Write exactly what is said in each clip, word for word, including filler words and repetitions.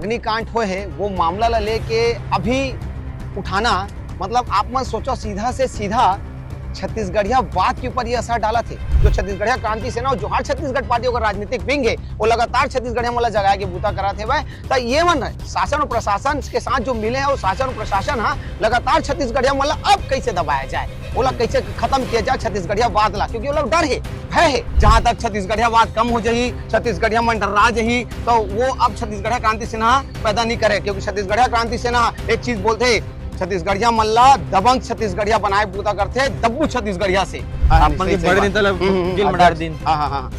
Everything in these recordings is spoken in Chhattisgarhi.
अग्निकांड होए हे, वो मामला ला लेके अभी उठाना, मतलब, आप मन सोचो, सीधा से सीधा छत्तीसगढ़ियावाद के ऊपर ये असर डालत हे। जो छत्तीसगढ़िया क्रांति सेना और जोहार छत्तीसगढ़ पार्टी ओकर राजनीतिक विंग हे, वो लगातार छत्तीसगढ़िया मन ला जगाए के बूता करत हेवय। त ये मन शासन और प्रशासन के साथ जो मिले हे, वो शासन और प्रशासन ह लगातार छत्तीसगढ़िया मन ला अब कैसे दबाया जाए, ओला कैसे खत्म किया जाए छत्तीसगढ़ियावाद ला, क्योंकि ओला डर हे, भय हे। जहां तक छत्तीसगढ़ियावाद कम हो जाही, छत्तीसगढ़िया मन डर्रा जाही, तो वो अब छत्तीसगढ़िया क्रांति सेना पैदा नहीं करे, क्योंकि छत्तीसगढ़िया क्रांति सेना एक चीज बोलथे, छत्तीसगढ़िया मन ला दबंग छत्तीसगढ़िया बनाए बूता करथे, दब्बू छत्तीसगढ़िया से। हाँ, आप मन के बड़े नेता ला जेल में डाल दिन। हाँ, हाँ, हाँ।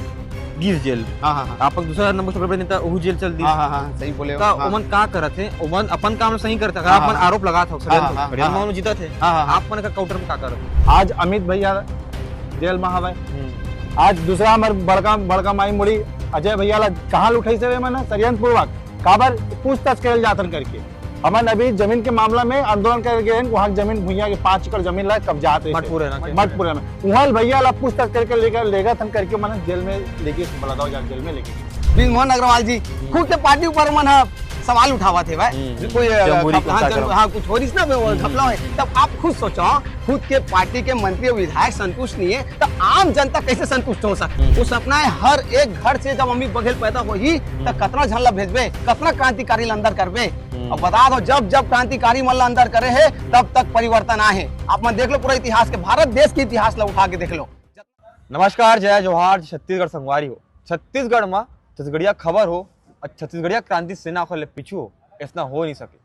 गिर जेल। हाँ, हाँ, हाँ। आप दूसरा नंबर सबले बड़े नेता, ओहू जेल चल दी। हाँ, हाँ, हाँ, सही बोले हो। का हाँ। ओमन का करत हे? ओमन अपन काम सही करत हे। अगर हाँ, आप मन हाँ। आरोप लगात हो, हाँ, हाँ, हाँ, षड्यंत्र हाँ। मामला जीतत हे। हाँ, हाँ, हाँ। आप मन का काउंटर में का करत हो? आज अमित भैया जेल में हवय। हम्म। आज दूसरा हमर बड़का, बड़का माई मुड़ी अजय भैया ला कहाँ ले उठाइस हे मन ह? षड्यंत्र पूर्वक। काबर? पूछताछ करे ल जाथन करके। हमन अभी जमीन के मामला में आंदोलन करे गए हन, वहाँ जमीन भुइयां के पाँच एकड़ जमीन ला कब्जात रहिस हे। मटपुरा ना के? मटपुरा में। उहाँ भैया ला पूछताछ करके लेकर, लेगत हन करके मन जेल में लेके, बलौदाबाजार जेल में लेके गए। बृजमोहन अग्रवाल जी, खुद के पार्टी ऊपर मन ह सवाल उठावत हे भाई। हम्म। कोई, अ, जमहूरी घपला, हिंसा जम-, करम। हाँ, कुछ हो रहिस ना, वो हम्म। घपला हे। तब आप खुद सोचो, खुद के पार्टी के मंत्री और विधायक संतुष्ट नहीं है, तो आम जनता कैसे संतुष्ट हो सकता? हम्म। वो सपना है, हर एक घर से जब अमित बघेल पैदा होही, तो हम्म। कतना झन ला भेजबे, कतना क्रांतिकारी ला अंदर करबे? हम्म। अब बता दो, जब जब क्रांतिकारी मन ला अंदर करे हे, तब तक परिवर्तन आए हे। आप मन देख लो, पूरा इतिहास के, भारत देश के इतिहास ला उठा के देख लो। नमस्कार, जय जोहार, छत्तीसगढ़ संगवारी हो। छत्तीसगढ़ में छत्तीसगढ़िया खबर हो और छत्तीसगढ़िया क्रांति सेना ओकर ले पीछू हो, ऐसना हो नहीं सके।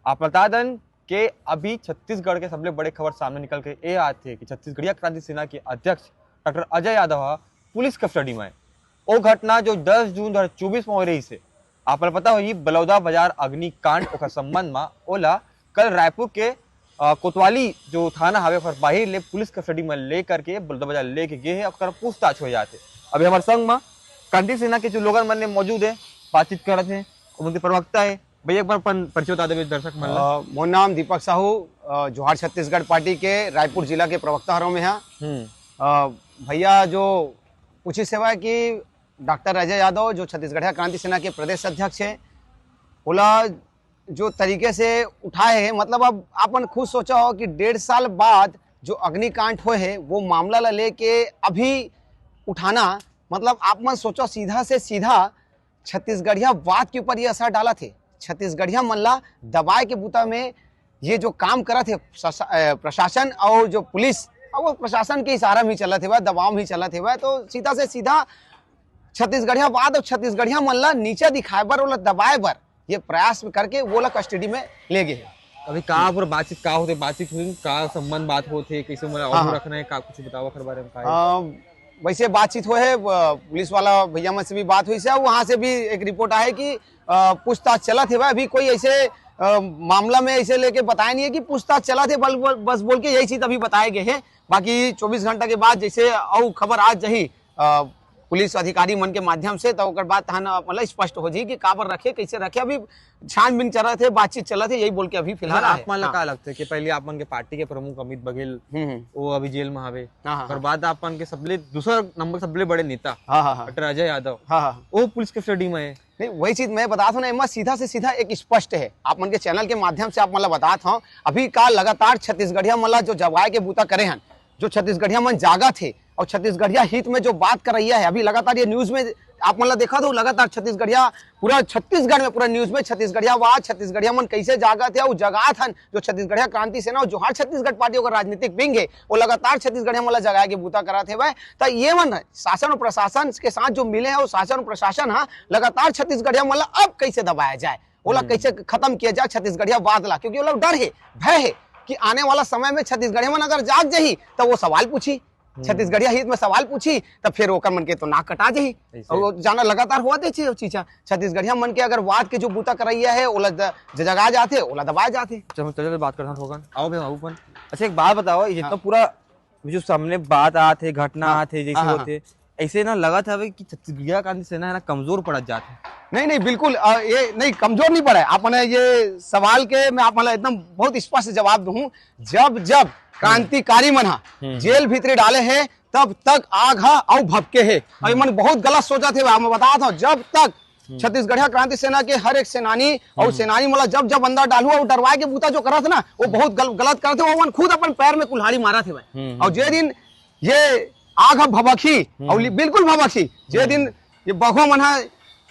आप बता देन के अभी छत्तीसगढ़ के सबले बड़े खबर सामने निकल के ए आत हे कि छत्तीसगढ़िया क्रांति सेना के अध्यक्ष डॉक्टर अजय यादव ह पुलिस कस्टडी में हे। ओ घटना जो दस जून दो हज़ार चउबीस में होए रहिस हे, आप मन पता होही, बलौदा बाजार अग्निकांड, ओकर संबंध में ओला कल रायपुर के, अ, कोतवाली जो थाना हवे, ओकर बाहिर ले पुलिस कस्टडी में ले करके बलौदा बाजार लेके गे हे, ओकर पूछताछ हो जाथे। अभी हमर संग में क्रांति सेना के जो लोगन मन ने मौजूद हे, बातचीत करत हे, ओमन के प्रवक्ता हे। भैया, एक बार अपन परिचय बता देवे दर्शक मन ला। अ, मोर नाम दीपक साहू, अ, जोहार छत्तीसगढ़ पार्टी के रायपुर जिला के प्रवक्ता हरों में हा। हम्म। अ, भैया जो पूछिस हवय कि डॉक्टर अजय यादव जो छत्तीसगढ़िया क्रांति सेना के प्रदेश अध्यक्ष हे, ओला जो तरीके से उठाए हे, मतलब, अब आप मन खुद सोचा हो कि डेढ़ साल बाद जो अग्निकांड होए हे, वो मामला ला लेके अभी उठाना, मतलब, आप मन सोचो, सीधा से सीधा छत्तीसगढ़ियावाद के ऊपर ये असर डालत हे। छत्तीसगढ़िया मन ला दबाए के बूता में ये जो काम करत हे ससा-, अ, प्रशासन और जो पुलिस, और वो प्रशासन के इशारा में ही चलत हेवय, दबाव में ही चलत हेवय, तो सीधा से सीधा छत्तीसगढ़ियावाद और छत्तीसगढ़िया मन ला नीचा दिखाए बर, ओला दबाए बर ये प्रयास करके ओला कस्टडी में ले गे हे। अभी का पूरा बातचीत का होथे, बातचीत होथे, का संबंध बात होथे, कैसे ओमन हाँ, और हाँ। रखना हे, का कुछ बताओ ओकर बारे में का हे? अ, वैसे बातचीत होए हे, अ, पुलिस वाला भैया मन से भी बात होइस हे, वहाँ से भी एक रिपोर्ट आए हे कि, अ, पूछताछ चलत हे, अभी कोई ऐसे, अ, मामला में ऐसे लेके बताए नहीं हे कि पूछताछ चलत हे, बल-, बल-, बस बोल के यही चीज अभी बताए गए हे। बाकी चउबीस घंटा के बाद जैसे अउ खबर आ जाही, अ, पुलिस अधिकारी मन के माध्यम से, तो ओकर बाद तहन, अ, मतलब, स्पष्ट हो जाही कि काबर रखे, कैसे रखे। अभी छानबीन चलत हे, बातचीत चलत हे, यही बोल के अभी फिलहाल अच्छा, आप आए। मन ला हाँ। का लगथे कि पहले आप मन के पार्टी के प्रमुख अमित बघेल, हम्म, हम्म। वो अभी जेल में हवे, हाँ, हाँ, ओकर हाँ। बाद आप मन के सबले दूसरा नंबर सबले बड़े नेता हाँ, हाँ, हाँ। डॉक्टर अजय यादव, हाँ, हाँ। वो पुलिस कस्टडी में हे। नहीं, वही चीज मैं बतात हूँ ना, एमा सीधा से सीधा एक स्पष्ट हे, आप मन के चैनल के माध्यम से आप मन ला बतात हूँ, अभी का लगातार छत्तीसगढ़िया मन ला जो जगाए के बूता करे हन, जो छत्तीसगढ़िया मन जागत हे और छत्तीसगढ़िया हित में जो बात करइया हे, अभी लगातार ये न्यूज में आप मन ला देखत हो, लगातार छत्तीसगढ़िया, पूरा छत्तीसगढ़ में, पूरा न्यूज में छत्तीसगढ़ियावाद, छत्तीसगढ़िया मन कैसे जागत हे, अउ जगात हन, जो छत्तीसगढ़िया क्रांति सेना और जोहार छत्तीसगढ़ पार्टी ओकर राजनीतिक विंग हे, वो लगातार छत्तीसगढ़िया मन ला जगाए के बूता करत हेवय। त ये मन शासन और प्रशासन के साथ जो मिले हे, वो शासन और प्रशासन ह लगातार छत्तीसगढ़िया मन ला अब कैसे दबाया जाए, ओला हम्म। कैसे खत्म किया जाए छत्तीसगढ़ियावाद ला, क्योंकि ओला डर हे, भय हे कि आने वाला समय में छत्तीसगढ़िया मन अगर जाग जाही, त वो सवाल पूछी, हम्म। छत्तीसगढ़िया हित में सवाल पूछी, त फिर ओकर मन के तो नाक कटा जाही। ऐसे। और वो जाना लगातार होवत हे चीज, चीज ह। छत्तीसगढ़िया मन के अगर वाद के जो बूता करइया हे, ओला द-, ज-, जगाए जाथे, ओला दबाए जाथे। चलो, चलो, बात करथन थोकन। आओ भैया, आओ अपन। अच्छा, एक बात बताओ, ये जितना हाँ। पूरा जो सामने बात आत हे, घटना हाँ। आत हे, जैसे हाँ, हाँ, होत हे, ऐसे ना लगत हवे कि छत्तीसगढ़िया क्रांति सेना हे ना, कमजोर पड़त जात हे। नहीं, नहीं, बिल्कुल, अ, ये नहीं, कमजोर नहीं पड़ा हे। आप मन ये सवाल के मैं आप मन ला एकदम बहुत स्पष्ट जवाब दूँ। जब जब क्रांतिकारी मन हा हम्म। जेल भीतरी डाले हे, तब तक आग हा अउ भभके हे। अउ ये मन बहुत गलत सोचत हे, मैं बतात हूँ, जब तक छत्तीसगढ़िया क्रांति सेना के हर एक सेनानी और सेनानी मन ला जब जब अंदर डालू और डरवाए के बूता जो करत ना, वो बहुत गल-, गलत करत हे। वो मन खुद अपन पैर में कुल्हाड़ी मारत हेवय। और जे दिन ये आग ह भभकही और बिल्कुल भभकही, जे दिन ये बघवा मन ह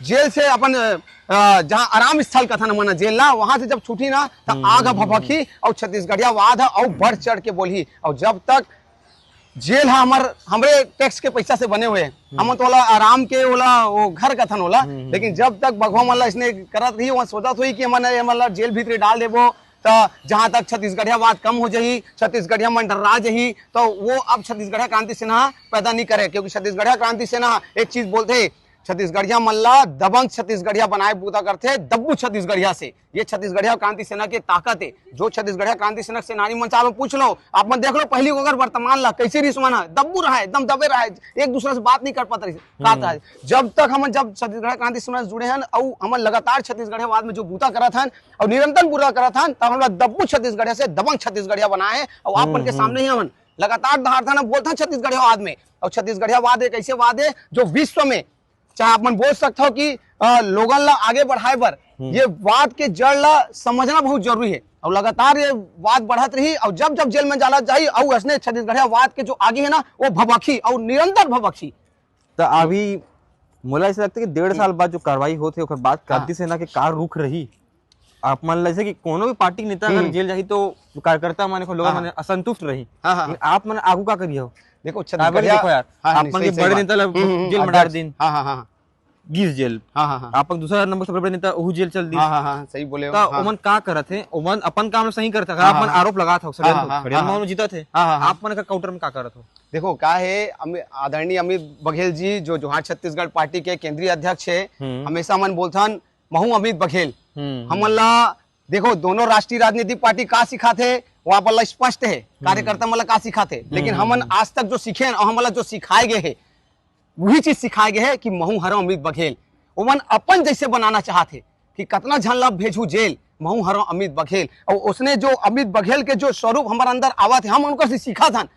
जेल से अपन, अ, जहाँ आराम स्थल कथन मन ह जेल ला, वहां से जब छूटी ना, त आग ह भभकही और छत्तीसगढ़िया वाद ह और बढ़ चढ़ के बोलही। और जब तक जेल ह हमर, हमरे टैक्स के पैसा से बने हुए हे, हमन तो ओला आराम के ओला वो घर कथन ओला, लेकिन जब तक बघवा मन ला इसने करत रही, वहाँ सोचत होही कि हमन ये मन ला जेल भीतरी डाल देबो, त जहाँ तक छत्तीसगढ़िया वाद कम हो जाही, छत्तीसगढ़िया मन डर्रा जाही, तो वो अब छत्तीसगढ़िया क्रांति सेना पैदा नहीं करे, क्योंकि छत्तीसगढ़िया क्रांति सेना एक चीज बोलथे, छत्तीसगढ़िया मन ला दबंग छत्तीसगढ़िया बनाए बूता करथे, दब्बू छत्तीसगढ़िया से। ये छत्तीसगढ़िया क्रांति सेना के ताकत हे। जो छत्तीसगढ़िया क्रांति सेना के सेनानी मन से आप पूछ लो, आप मन देख लो, पहली को अगर वर्तमान ला कैसे रिश्वन है, दब्बू रहा है, एकदम दबे रहा है, एक दूसरे से बात नहीं कर पाता रही, कहता है। जब तक हम जब छत्तीसगढ़िया क्रांति सेना से जुड़े हैं और हम लगातार छत्तीसगढ़िया वाद में जो बूता करत हैं और निरंतर बूता करत हैं, तब हमरा दब्बू छत्तीसगढ़िया से दबंग छत्तीसगढ़िया बनाए हैं और आप मन के सामने ही हम लगातार धार था ना बोलता छत्तीसगढ़िया वाद में। और छत्तीसगढ़िया वाद एक ऐसे वाद है जो विश्व में, चाहे आप मन बोल सकते हो कि अ, लोगन ला आगे बढ़ाए बर ये वाद के जड़ ला समझना बहुत जरूरी है। और लगातार ये वाद बढ़त रही और जब जब जेल में जाला जाही और ऐसने छत्तीसगढ़िया वाद के जो आगे है ना, वो भभकही और निरंतर भभकही। तो अभी मोला ऐसा लगता है कि डेढ़ साल बाद जो कार्रवाई होत हे, ओकर बाद क्रांति सेना के का रुख रही? आप मन ला, जैसे कि कोनो भी पार्टी के नेता अगर जेल जाही तो जो कार्यकर्ता मन, लोग मन असंतुष्ट रही। हाँ, हाँ। लेकिन आप मन आगू का करिए हो? देखो काबर छत्तीसगढ़िया देखो यार, हाँ, आप नहीं, मन सही, के सही बड़े बात। नेता ला हम्म, हम्म, जेल में अध्यक्ष। डाल दिन, हाँ हाँ हाँ हाँ गिस जेल। हाँ हाँ हाँ हाँ आप मन दूसरा नंबर सबले बड़े नेता, ओहू जेल चल दिन। हाँ हाँ हाँ सही बोले हो, तो हाँ। ओमन का करत हे? ओमन अपन काम सही करत हे। अगर हाँ, आप मन हाँ। आरोप लगात हो, षड्यंत्र हाँ, हाँ, षड्यंत्र हाँ, में जीतत हे, हाँ, हाँ, हाँ। आप मन का काउंटर में का करत हो? देखो का है, अमि-, आदरणीय अमित बघेल जी जो जोहार छत्तीसगढ़ पार्टी के केंद्रीय अध्यक्ष है, हम्म। हमेशा मन बोलथन, महू अमित बघेल। हम्म। हमन ला देखो, दोनों राष्ट्रीय राजनीतिक पार्टी का सिखाथे, वो आप ला स्पष्ट है, कार्यकर्ता मन ला का सिखाथे। लेकिन हमन आज तक जो सीखे हैं और हमन ला जो सिखाए गए है, वही चीज सिखाए गए है कि महू हरव अमित बघेल। ओमन अपन जैसे बनाना चाहत हे कि कतना झन ला भेजू जेल, महू हरव अमित बघेल। और उसने जो अमित बघेल के जो स्वरूप हमारे अंदर आवत है, हम उनकर से सीखत हन।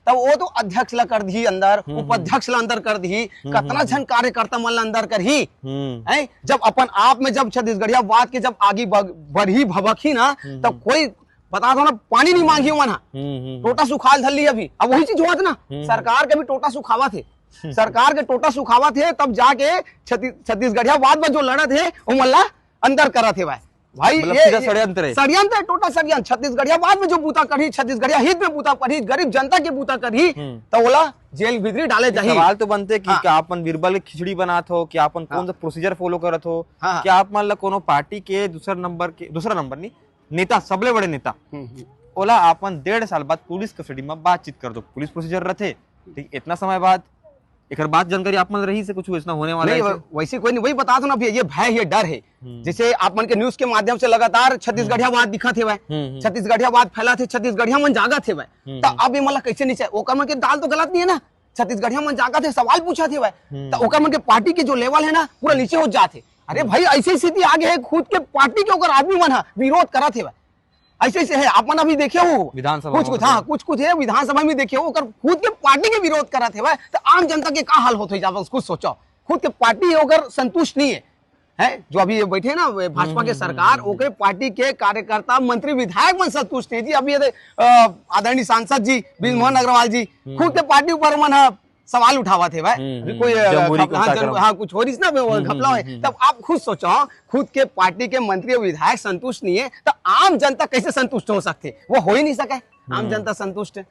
तब वो तो अध्यक्ष ला कर दी अंदर, उपाध्यक्ष ला अंदर कर दी, कतना झन कार्यकर्ता मन ला अंदर करही। हम्म। हैं? जब अपन आप में जब छत्तीसगढ़िया बात के जब आगे बढ़-, बढ़ही भबकही ना, तब कोई बता दो ना, पानी नहीं मांगी मन हा। हम्म, हम्म, टोटा सुखाल धर ली अभी। अब वही चीज होत ना, सरकार के भी टोटा सुखावत है, सरकार के टोटा सुखावत है, तब जाके छत्ती-, छत्तीसगढ़िया बात में जो लड़त है, वो मन ला अंदर करत है भाई। भाई, मतलब ये, सीधा ये षड्यंत्र है। षड्यंत्र है, टोटा षड्यंत्र। छत्तीसगढ़िया बात में जो बूता करही, छत्तीसगढ़िया हित में बूता करही, गरीब जनता के बूता करही, हम्म। तो ओला जेल भीतरी डाले जाही। सवाल तो बनते कि हाँ। क्या आप मन बीरबल के खिचड़ी बनात हो, कि आप मन कौन हाँ। सा प्रोसीजर फॉलो करत हो, हाँ, हाँ। क्या आप मन ला कोनो पार्टी के दूसरा नंबर के, दूसरा नंबर नहीं, नेता, सबले बड़े नेता, हम्म, हम्म। ओला आप मन डेढ़ साल बाद पुलिस कस्टडी में बातचीत कर दो, पुलिस प्रोसीजर रहते, ठीक, इतना समय बाद एकर बात जानकारी आप मन रही से कुछ ऐसा होने वाला नहीं, है? वै-, वैसे कोई नहीं, वही बता दो ना भैया, ये भय, ये डर है। हम्म। जैसे आप मन के न्यूज के माध्यम से लगातार छत्तीसगढ़िया बात दिखत है, हम्म, हम्म। छत्तीसगढ़िया बात फैलात है, छत्तीसगढ़िया मन जागत है। हम्म, तो हम्म। अब ये मन ला कैसे नीचे, ओकर मन के दाल तो गलत नहीं है ना, छत्तीसगढ़िया मन जागत है, सवाल पूछत है। हम्म। तो ओकर मन के पार्टी के जो लेवल है ना, पूरा नीचे हो जात है। अरे भाई, ऐसी स्थिति आ गई है, खुद के पार्टी के ओकर आदमी मन हा विरोध करत है। ऐसे ऐसे है, आप मन अभी देखे हो विधानसभा कुछ में कुछ, मतलब। हाँ, कुछ कुछ है विधानसभा में देखे हो, ओकर खुद के पार्टी के विरोध करत है, तो आम जनता के का हाल होत हो जावे, कुछ सोचो। खुद के पार्टी ओकर संतुष्ट नहीं है, है जो अभी ये बैठे ना, वे भाजपा के सरकार, ओकरे पार्टी के कार्यकर्ता, मंत्री, विधायक मन संतुष्ट नहीं जी। अभी ये दे, अ, आदरणीय सांसद जी ब्रजमोहन अग्रवाल जी खुद के पार्टी ऊपर मन ह सवाल उठावत है भाई। हम्म, अभी हम्म, कोई, अ, जमहूरी घप-, हाँ, कार्यक्रम। जम-, हाँ, कुछ हो रही ना, वो घपला है। तब आप खुद सोचो, खुद के पार्टी के मंत्री और विधायक संतुष्ट नहीं है, तो आम जनता कैसे संतुष्ट हो सकते? वो हो ही नहीं सके, आम जनता संतुष्ट है।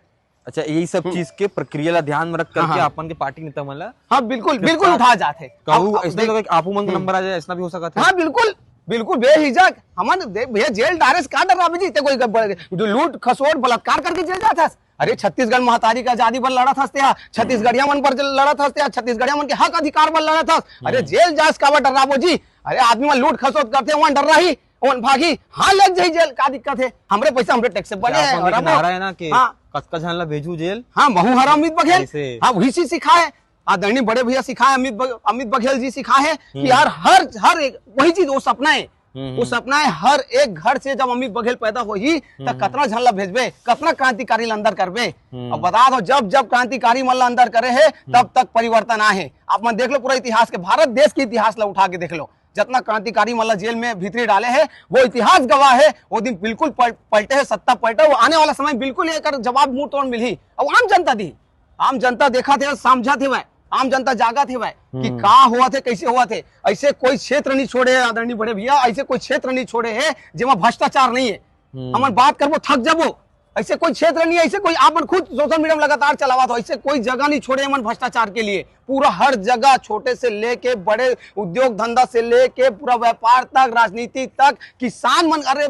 अच्छा, यही सब चीज के प्रक्रिया ला ध्यान में रख करके हाँ, हाँ। अपन के पार्टी नेता मन ला हाँ, बिल्कुल, बिल्कुल उठा जाते हैं। कहू अब- अब ऐसने देख- लोग आपू मन के नंबर आ जाए, ऐसा भी हो सकता है। हाँ, बिल्कुल, बिल्कुल बेहिचक। हमन देख भैया, जेल डारे से का डराबे जी? ते कोई गब्बर-, जो लूट खसोट बलात्कार करके जेल जात हस। अरे, छत्तीसगढ़ महतारी का आजादी बर लड़त हस ते हा, छत्तीसगढ़िया मन पर लड़त हस ते हा, छत्तीसगढ़िया मन के हक अधिकार बर लड़त हस। अरे, जेल जास काबर डराबो जी? अरे, आदमी मन लूट खसोट करते, वहाँ डर रही, वहाँ भागी, हाँ, लग जाही जेल, का दिक्कत है? हमरे पैसा, हमरे टैक्स से बने क्या हैं। अपन और के अब नारा है ना कि हाँ। कतका झन ला भेजू जेल। हाँ, महू हरव अमित बघेल। ऐसे। हाँ, वही चीज सिखाए आदरणीय बड़े भैया, सिखाए अमित बघ-, अमित बघेल जी सिखाए कि यार, हर हर एक वही चीज, वो सपना है, हम्म, वो सपना है, हर एक घर से जब अमित बघेल पैदा होही, त कतना झन ला भेजबे, कतना क्रांतिकारी ला अंदर करबे। हम्म। अब बता दो, जब जब क्रांतिकारी मन ला अंदर करे है, तब तक परिवर्तन आए है। आप मन देख लो, पूरा इतिहास के, भारत देश के इतिहास ला उठा के देख लो, जतना क्रांतिकारी मन ला जेल में भीतरी डाले हे, वो इतिहास गवाह हे। वो दिन बिल्कुल पल-, पलटे हे, सत्ता पलटे, वो आने वाला समय बिल्कुल एकर जवाब मुंह तोड़ मिलही। अउ आम जनता दी, आम जनता देखत हे, समझत हेवय, आम जनता जागत हेवय कि हम्म। का होवत हे, कैसे होवत हे। ऐसे कोई क्षेत्र नहीं छोड़े हे आदरणीय बड़े भैया, ऐसे कोई क्षेत्र नहीं छोड़े हे जेमा भ्रष्टाचार नहीं है। हम्म। हमन बात करबो, थक जाबो। ऐसे कोई क्षेत्र नहीं है, ऐसे कोई, आप मन खुद सोशल मीडिया में लगातार चलावत हो, ऐसे कोई जगह नहीं छोड़े हमन भ्रष्टाचार के लिए। पूरा हर जगह, छोटे से लेके बड़े, उद्योग धंधा से लेके पूरा व्यापार तक, राजनीति तक, किसान मन, अरे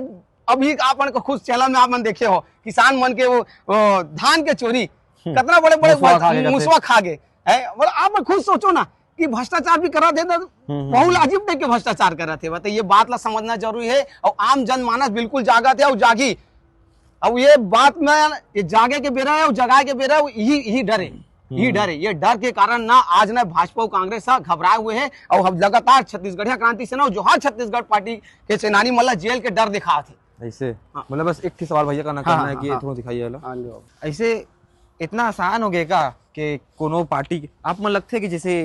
अभी आप मन को खुद चैनल में आप मन देखे हो, किसान मन के वो, वो धान के चोरी, हम्म। कितना बड़े बड़े मुसवा खा के, मुसवा खा गए है। बोला, आप मन खुद सोचो ना कि भ्रष्टाचार भी करत हे तो हम्म, हम्म, बहुत हम्म। अजीब टाइप के भ्रष्टाचार करत हे। तो ये बात ला समझना जरूरी है। और आम जनमानस बिल्कुल जागत है और जागी। अब ये बात में, ये जागे के बेरा है और जगाए के बेरा है, यही, यही डर है, यही हम्म। डर है। ये डर के कारण ना आज ना भाजपा और कांग्रेस ह घबराए हुए हैं और हम लगातार छत्तीसगढ़िया क्रांति सेना और जोहार छत्तीसगढ़ पार्टी के सेनानी मन ला जेल के डर दिखात हे। ऐसे हाँ। मतलब बस एक ठे सवाल भैया का ना हाँ, करना है हाँ, कि हाँ। थोड़ा दिखाइए वाला। हाँ, लो। ऐसे इतना आसान हो गया का कि कोनो पार्टी, आप मन लगथे कि जैसे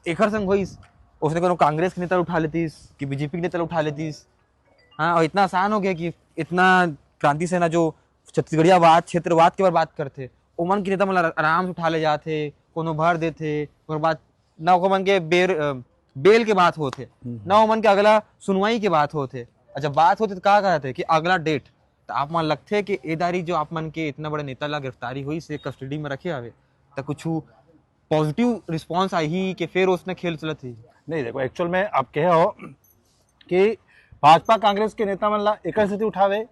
एकर संग होइस, उसने कोनो कांग्रेस के नेता उठा लेतीस कि बीजेपी के नेता उठा लेतीस? हाँ, और इतना आसान हो गया कि इतना क्रांति सेना जो छत्तीसगढ़ियावाद, क्षेत्रवाद के बारे बात करथे, ओमन के नेता मन ला आराम से उठा ले जाथे, कोनो भर देथे, ओकर बाद ना ओकर मन के बेर-, अ, बेल के बात होथे, हम्म। ना ओमन के अगला सुनवाई के बात होथे। अच्छा, बात होथे तो का कहथे कि अगला डेट, तो आप मन लगथे कि ए दारी जो आप मन के इतना बड़ा नेता ला गिरफ्तारी होइस, कस्टडी में रखे हवे, तो कुछ पॉजिटिव रिस्पॉन्स आही कि फिर उसने खेल चलत ही? नहीं, देखो, एक्चुअल में आप कहे हो कि भाजपा कांग्रेस के नेता मन ला एकर सेती उठावे,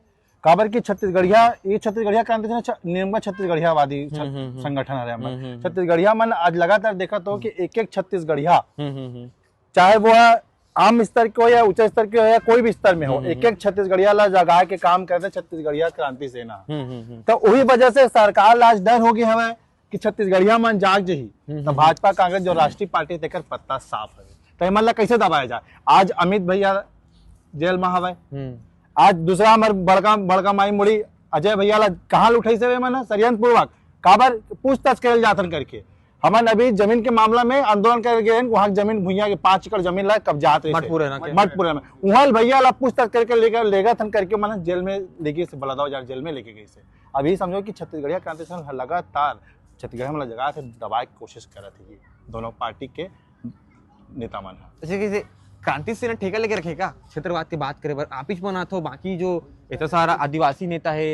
काबर कि छत्तीसगढ़िया, ये छत्तीसगढ़िया क्रांति सेना छ-, नियम का छत्तीसगढ़ियावादी छ-, हम्म, हम्म, हम्म। संगठन हरे हमर। हम्म, हम्म, हम्म। छत्तीसगढ़िया मन आज लगातार देखत हो कि एक एक छत्तीसगढ़िया, हम्म, हम्म, हम्म। चाहे वो ह आम स्तर के हो या ऊंचा स्तर के हो या कोई भी स्तर में हो, हम्म, हम्म, एक एक छत्तीसगढ़िया ला जगाए के काम करथे छत्तीसगढ़िया क्रांति सेना। हम्म, हम्म, हम्म। तो वही वजह से सरकार ला आज डर हो गया हवे कि छत्तीसगढ़िया मन जाग जही, हम्म, तो हम्म, भाजपा कांग्रेस जो हम्म। राष्ट्रीय पार्टी, तेकर पत्ता साफ हवे। तो एमन ला कैसे दबाया जाए? आज अमित भैया जेल में हवे, हम्म। आज दूसरा हमर बड़का, बड़का माई मुड़ी अजय भैया ला कहाँ ले उठाइस हे एमन ह? षड्यंत्र पूर्वक। काबर पूछताछ करे ल जाथन करके। हमन अभी जमीन के मामला में आंदोलन करे गए हन, वहाँ जमीन भुइयां के पाँच एकड़ जमीन ला कब्जात रहिस हे। मठपुरा ना के? मठपुरा में। उहाँ भैया ला पूछताछ करके लेकर, लेगत हन करके मन जेल में लेके से बलदव जाके जेल में लेके गइस हे। अभी समझो कि छत्तीसगढ़िया क्रांति सेना लगातार छत्तीसगढ़ में जगह से दबाए के कोशिश करत हे दोनों पार्टी के नेता मन ह। जैसे कि से क्रांति सेना ठेका लेके रखे का क्षेत्रवाद की बात करे बर? आप ही मन आथो, बाकी जो इतना सारा आदिवासी नेता है,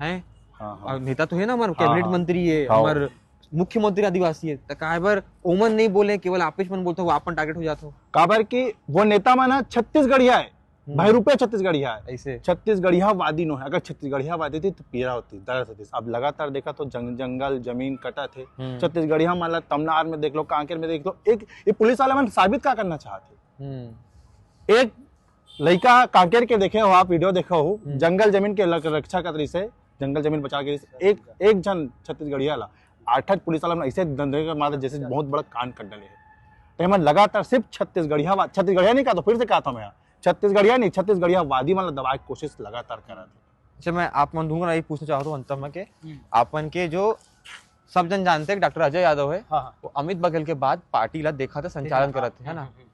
हैं? हाँ, हाँ। और नेता तो है ना, हमारे हाँ, कैबिनेट हाँ। मंत्री है, हाँ। हमारे मुख्यमंत्री आदिवासी है, तो काहे बर ओमन नहीं बोले, केवल आप ही मन बोलते हो, आप मन टारगेट हो जाते हो? काबर कि वो नेता मन ह छत्तीसगढ़िया है, हम्म। भाई रुपया छत्तीसगढ़िया है। ऐसे? छत्तीसगढ़िया वादी नो है, अगर छत्तीसगढ़िया वादी होती तो पीड़ा होती, दर्द होती। अब लगातार देखा तो जंग-, जंगल जमीन कटत हे, हम्म। छत्तीसगढ़िया मन ला तमनार में देख लो, कांकेर में देख लो, एक ये पुलिस वाला मन साबित का करना चाहते? हम्म। एक लइका कांकेर के देखे हो आप, वीडियो देखे हो, हम्म। जंगल जमीन के लक-, रक्षा करत रहिस हे, जंगल जमीन बचा के रहिस हे। एक, एक झन छत्तीसगढ़िया ला आठ, आठ पुलिस वाला मन ऐसे डंडे के मारे जैसे बहुत बड़ा कांड कर डाले हे। तो एमन लगातार सिर्फ छत्तीसगढ़िया वा-, छत्तीसगढ़िया नहीं कहा तो फिर से कहा था मैं, छत्तीसगढ़िया नहीं, छत्तीसगढ़िया वादी मन ला दबाए के कोशिश लगातार करत हे। अच्छा, मैं आप मन दूंगा यही पूछना चाहता हूँ अंत में के, हम्म। आप मन के जो सब जन जानते हैं डॉक्टर अजय यादव है, हाँ, हाँ। वो अमित बघेल के बाद पार्टी ला देखा था, संचालन हाँ, करत है ना? हम्म, हम्म।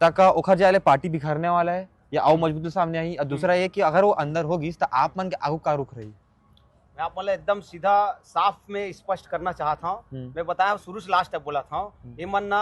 तक ओखर जाए ले पार्टी बिखरने वाला है या अउ मजबूत सामने आही? और दूसरा हम्म। ये कि अगर वो अंदर हो गिस तो आप मन के आगू का रुख रही? मैं आप मन ला एकदम सीधा साफ में स्पष्ट करना चाहत हूँ। हम्म। मैं बताया शुरू से लास्ट तक बोला था, हम्म। ये मन ना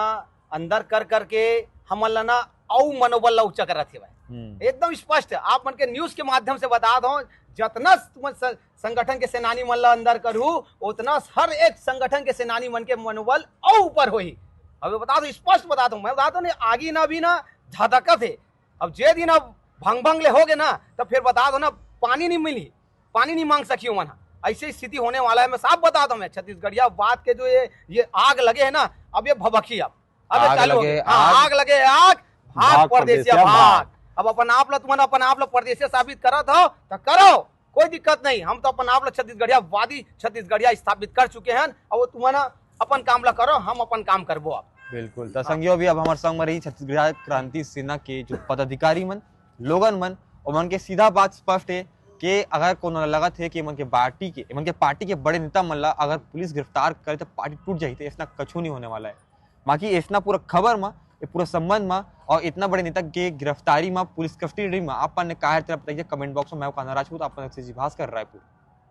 अंदर कर करके हमन ला ना अउ मनोबल ला ऊंचा करत हे भाई। हम्म। एकदम स्पष्ट, आप मन के न्यूज के माध्यम से बता दो, जतना तुमन स-, संगठन के सेनानी मन ला अंदर करहू, उतना हर एक संगठन के सेनानी मन के मनोबल अउ ऊपर होही। अब बता दो, स्पष्ट बता दो, मैं बता दो नहीं, आगी ना भी ना धधकत हे। अब जे दिन अब भंग भंग ले होगे ना, तब फिर बता दो ना, पानी नहीं मिली, पानी नहीं मांग सकी मन। ऐसी स्थिति होने वाला है, मैं साफ बता दो मैं, छत्तीसगढ़िया बात के जो ये, ये आग लगे है ना, अब ये भभकी अब, अब ये आग चालू हो लगे गया। हाँ, आग। आग लगे आग, भाग भाग परदेसिया परदेसिया भाग। भाग। अब अपन आप ला, तुमन अपन आप ला परदेसिया साबित करत हो, तो करो, कोई दिक्कत नहीं। हम तो अपन आप ला छत्तीसगढ़िया वादी, छत्तीसगढ़िया स्थापित कर चुके हैं। अब वो तुमन अपन काम ला करो, हम अपन काम करबो अब। बिल्कुल। तो हाँ। संगियो, अभी अब हमारे संग में रही छत्तीसगढ़िया क्रांति सेना के जो पदाधिकारी मन, लोगन मन, ओमन के सीधा बात स्पष्ट है कि अगर कोनो लगत है कि एमन के पार्टी के, एमन के पार्टी के बड़े नेता मन ला अगर पुलिस गिरफ्तार करे तो पार्टी टूट जाही, तो ऐसना कछु नहीं होने वाला है। बाकी ऐसना पूरा खबर में ये पूरा संबंध में और इतना बड़े नेता के गिरफ्तारी में, पुलिस कस्टडी में आप मन का राय हे, तेला बताइए comment box में। मैं कान्हा राजपूत, आप मन से जी भास्कर, रायपुर।